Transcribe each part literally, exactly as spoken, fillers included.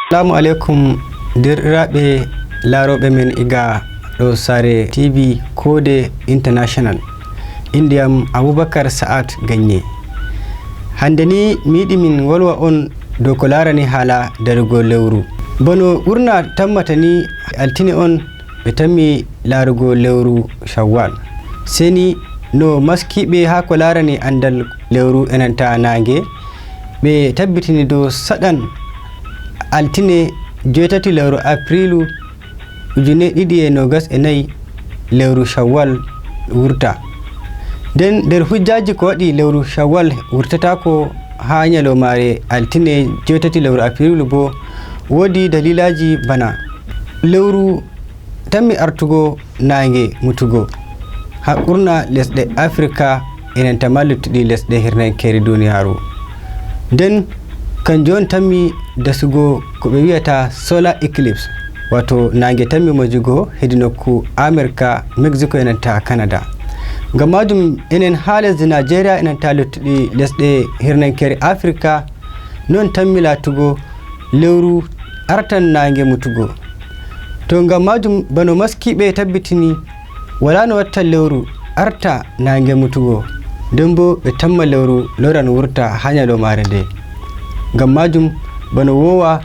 Salaamu aleykum, deerɗiraaɓe laarooɓe men iga ɗo Saare T V Koode International. Innde am Abubakar Sa'at Ganye. Hannde ni mi yiɗi min wolwa on dow ko laarani haala darugol lewru. Bano ɓurna tammata ni, altine on ɓe tammi laarugol lewru Shawwal. Seni no maskiiɓe haa ko laarani anndal lewru e nanta naange, ɓe tabbitini dow saɗan altine joweetati lewru apriilu ujine ɗiɗi e noogas e nayi lewru Shawwal wurta. Nden nder hujjaaji ko waɗi lewru Shawwal wurtataako haa ñalawmaare altine joweetati lewru apriilu boo, woodi daliilaaji bana lewru tammi artugo naange mutugo haa ɓurna lesɗe Afirka e nanta ma luttuɗi lesɗe hirnankeeri duniyaaru. Nden kanjum on tammi dasugo ko ɓe wi'ata solar eclipse, waato naange tammi mojugo hedi nokku Amerka, Mexico e nanta Canada. Ngam maajum enen haa lesdi Nigeria e nanta luttuɗi lesɗe hirnankeere Afirka non tammi laatugo lewru artan naange mutugo. To ngam maajum bano maskiiɓe tabbitini, walaa no watta lewru arta naange mutugo, nden boo ɓe tamma lewru loran wurta haa ñalawmaare nde. Ngam maajum bano woowa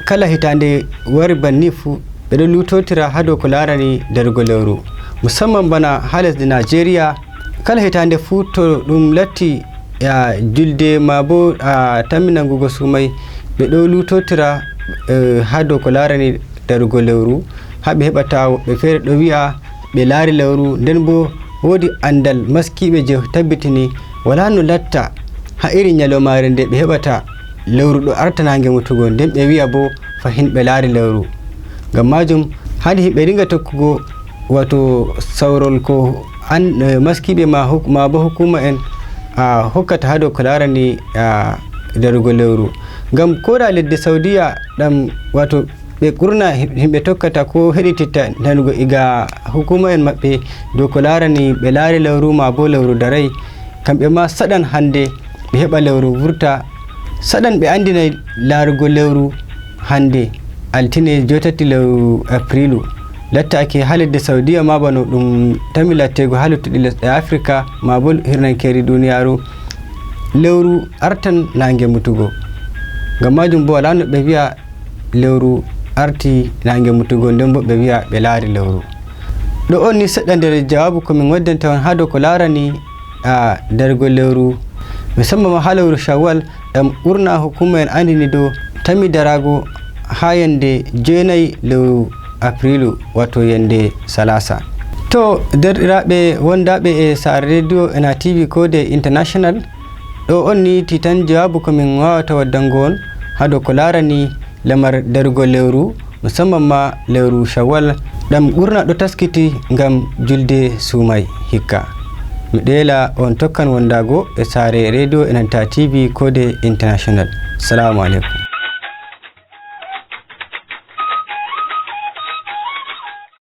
kala hitaande wari banni fuu ɓe ɗon luutotira haa dow ko laarani darugo lewru, musamman bana haa lesdi Nigeria. Kala hitaande fuu to ɗum latti a julde maa boo a tammi nangugo suumay, ɓe ɗo luutotira eh, haa dow ko laarani darugo lewru, haa ɓe heɓata woɓɓe feere ɗo wi'a ɓe laari lewru, nden boo woodi anndal maskiiɓe je tabbitini walaa no latta haa iri ñalawmaare nde ɓe heɓata lewru ɗo arta naange mutugo, nden ɓe wi'a boo fahin ɓe laari lewru. Ngam maajum haandi yimɓe ringa tokkugo waato sawrol ko an eh, maskiiɓe ma huk- ma boo hukuuma en a hokkata haa dow ko laarani a darugo lewru. Ngam kooda leddi Saudiya ɗam waato ɓe ɓurna yimɓe tokkata ko heɗititta nanugo iga hukuuma en maɓɓe dow ko laarani ɓe laari lewru maa boo lewru daray, kamɓe ma saɗan hannde ɓe heɓa lewru wurta. Saɗan ɓe anndinay laarugo lewru hannde altine joweetati lewru apriilu. Lattaaki haa leddi Saudiya maa bano ɗum tammi latteego haa luttuɗi lesɗe Afirka maa boo hirnankeeri duniyaaru lewru artan naange mutugo. Ngam maajum boo walaa no ɓe wi'a lewru arti naange mutugo nden boo ɓe wi'a ɓe laari lewru. Ɗo on ni seɗɗa nder jawaabu ko min waddanta on haa dow ko laarani a darugol lewru, musamman ma haa lewru Shawwal ɗam ɓurna hukuuma en anndini dow tammi daraago haa yannde jeenayi lewru apriilu, waato yannde salaasa. To deerɗiraaɓe wondaaɓe e Saare Rediyo ena T V Koode International, ɗo on ni tiitan jawaabu ko min waawata waddango on haa dow ko laarani lamar darugol lewru, musamman ma lewru Shawwal, ɗam ɓurna ɗo taskiti ngam julde suumay hikka. Mi ɗeela on tokkan wondaago e Saare Rediyo e nanta T V Koode International. Salaamu aleykum.